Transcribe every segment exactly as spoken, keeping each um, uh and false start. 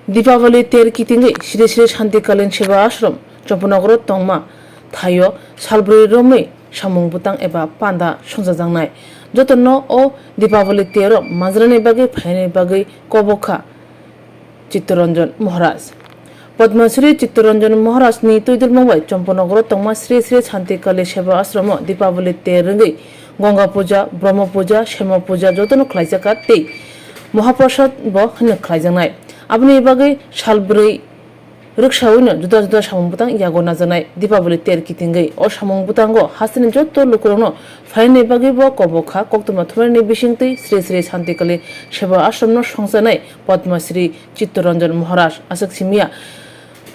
Dipabali ter kitingwi Sri Sri Shantikalin Seva Ashram Chomponogoro tongma thaio salbrwi romwi samung bwtang eba panda songchajaknai. Jotono o Dipabali tero majrani bagwi phainani bagwi kobokha Chittoranjan Maharaj. Padma Shri Chittoranjan Maharaj ni twidulmung bai Chomponogoro tongma Sri Sri Shantikali Seva Ashramo Dipabali ter rwngwi Ganga Puja, Brahma Puja, Shema Puja jotono khlaijakha tei Mahaprasad bo hwnwi khlaijaknai. Aboni bagwi salbrwi rwksawino juda juda samung bwtang yago najaknai Dipabali ter kitingwi. O samung bwtango hasteni joto lukurokno phainani bagwi bo kobokha koktwma thumarni bisingtwi Sri Sri Shantikali Seva Ashramno songchanai Padma Shri Chittoranjan Maharaj. Aswk simiya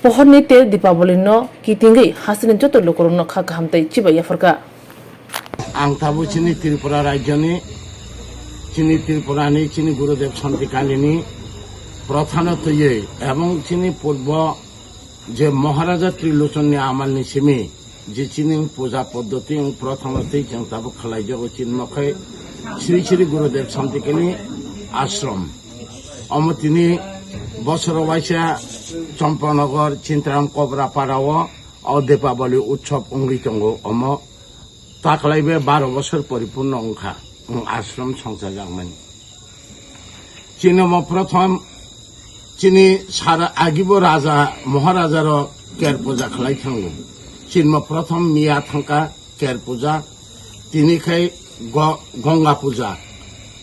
pohorni ter Dipabali no kitingwi hasteni joto lukurokno kha kaham tei chibai yapharkha. Ang tabuk chini Tripura rajyoni, chini Tripurani, chini Gurudev Santikalini prothano twiwi ebong chini purbo je Maharaja Trilochonni amalni simi je chini puja poddoti wng prothamo twi chwng tabuk khlaijago chini mokhai Sri Sri Gurudev Santikali ashram. Omo tini bosoro waisa Champanagar Chintaram Kobra Parao o Dipabali utsob wngwi tongo. Omo taklai be baro bosor poripurno wngkha, wng ashram songchajakmani. Chini omo prothom chini sara agibo raja, Maharaja rok ker puja khlai thango. Chini omo prothom miya thangkha ker puja, tini khai go-, Ganga puja.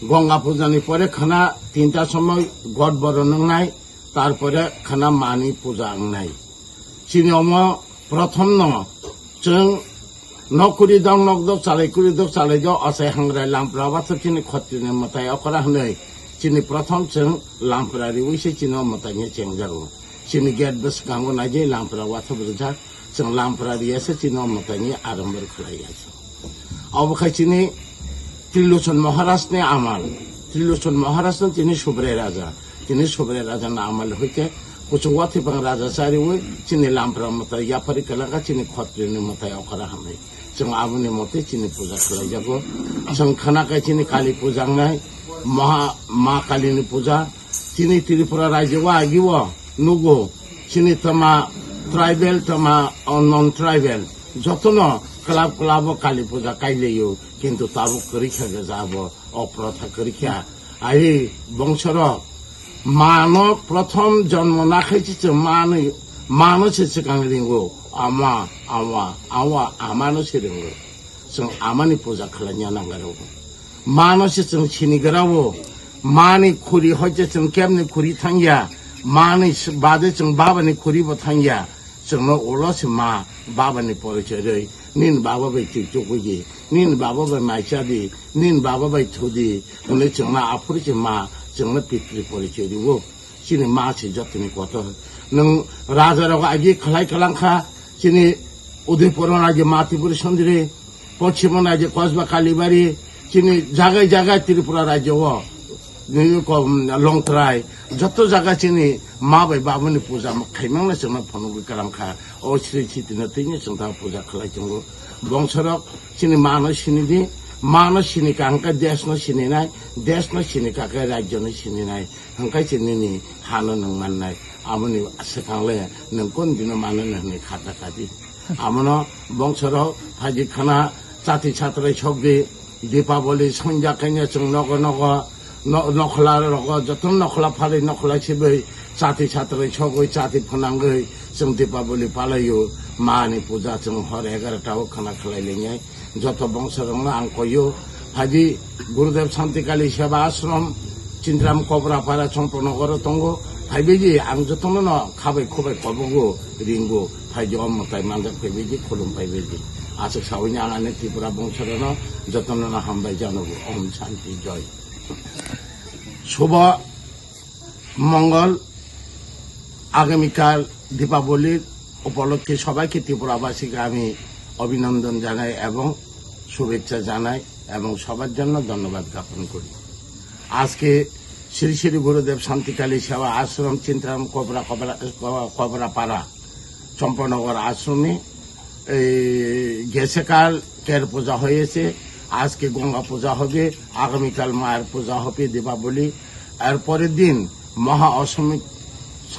Ganga puja ni pore khana tinta somoi god boro nwngnai, tarpore khana mani puja wngnai. Chini omo prothom no chwng nok kuri dok, nok dok, chalai kuri dok, chalai dok, achai hangrai lampra watha chini khotri ni mwtai okra hwnwi chini prothom chwng lampra riwi se chini o mwtai ni chengjago. Chini gate bwskango naijai lampra watha bwrwjak, chwng lampra riya se chini o mwtai ni arambor khlai ya se. Obo khai chini Trilochon Maharaj ni amal, Trilochon Maharaj no chini Subrai Raja, chini Subrai Raja ni amal hoite kuchuk wathipang raja chariwi chini lampra mwtai yapari kwlangkha chini khotri ni mwtai okra hamwi. Chwng aboni mote chini puja khlaijago. Chwng khwna khe chini Kali puja wngnai, Maha, Ma Kali ni puja, chini Tripura rajyo o agi o nugo, chini tama tribal, tama, o, non tribal, jotono club club o Kali puja kailaio, kintu tabuk kwrwi kha gajak abo, o protha kwrwi kha. Ai bongsorok, mano prothom jonmo nakhai se chwng mano, mano se swkang ringo, ama, awa, awa, amano se ringo. Chwng amani puja khlaina nangarwo. Mano se chwng sinigrao. Mani khuri hoite chwng kemni khuri thangya. Mani s-, bade chwng babani khuri bo thangya. Chwngno ulo se ma babani porichoi rwi. Nini baba bai twi chukudi. Nini baba bai mai chadi. Nini baba bai thudi. Hwnwi chwngno aphuru se ma chwngno pitri porichoi rwo. Chini ma se jotoni kotor. Nwng raja rok agi khlai kwlangkha, chini Udaipur o naidi Matipuri Sondiri, Pochimo naidi Kosba Kalibari, chini jagai jagai Tripura rajyo o, nini ko, Longtrai, joto jaga chini ma bai babuni puja khaimangna chwngno phunugwi kwlangkha. O sri sitino tini chwng ta puja khlai tongo. Bongsorok chini mano sinidi, mano sini ka hwnkhe desno sininai, desno sini ka khe rajyono sininai. Hwnkhe se nini hano nwng mannai, aboni swkangle nwng kon dino mano hwnwi khata khati. Abono bongsorok phaidi khana chati satrai sokdi, Dipaboli sonja khaina chwng nogo nogo no-, nokhla rogo joto nokhla phalwi nokhla sibwi chati satrai sogwi chati phwnangwi chwng Dipaboli palaio. Mani puja chwng hor egarota o khana khlai lengnai. Joto bongsorokno ang koio, phaidi Gurudev Santikali Seva Ashram, Chintaram Kobra Para Chongpronogoro tongo, phaibaidi ang jotono no khabai khubai kobogo ringo, phaidi o mwtai manjak phaibaidi khulum phaibaidi. Aswk sawi ang ani Tripura bongsorokno jotono no hambai janogo. Om Shanti Joy. Shubho Mongol, আগামীকাল দীপাবলির উপলক্ষে সবাইকে ত্রিপুরাবাসীকে আমি অভিনন্দন জানাই এবং শুভেচ্ছা জানাই এবং সবার জন্য ধন্যবাদ জ্ঞাপন করি। আজকে শ্রী শ্রী গুরুদেব শান্তিকালী সেবা আশ্রম চিন্তারাম কবরা, কবরা, কবরাপাড়া চম্পনগর আশ্রমে এই গেছেকাল কের পূজা হয়েছে, আজকে গঙ্গা পূজা হবে, আগামীকাল মায়ের পূজা হবে, দীপাবলি। এর পরের দিন মহা অষ্টমী,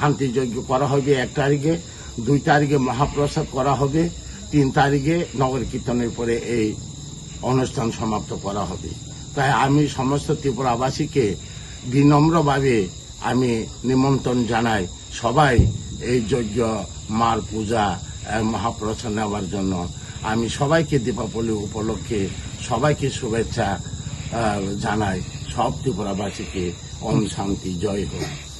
শান্তি যজ্ঞ করা হবে এক তারিখে, দুই তারিখে মহাপ্রসাদ করা হবে, তিন তারিখে নগর কীর্তনের পরে এই অনুষ্ঠান সমাপ্ত করা হবে। তাই আমি সমস্ত ত্রিপুরাবাসীকে বিনম্রভাবে আমি নিমন্ত্রণ জানাই, সবাই এই যজ্ঞ, মার পূজা, আহ, মহাপ্রসাদ নেওয়ার জন্য। আমি সবাইকে দীপাবলি উপলক্ষে সবাইকে শুভেচ্ছা, আহ, জানাই। সব ত্রিপুরাবাসীকে ওম শান্তি, জয় হোক।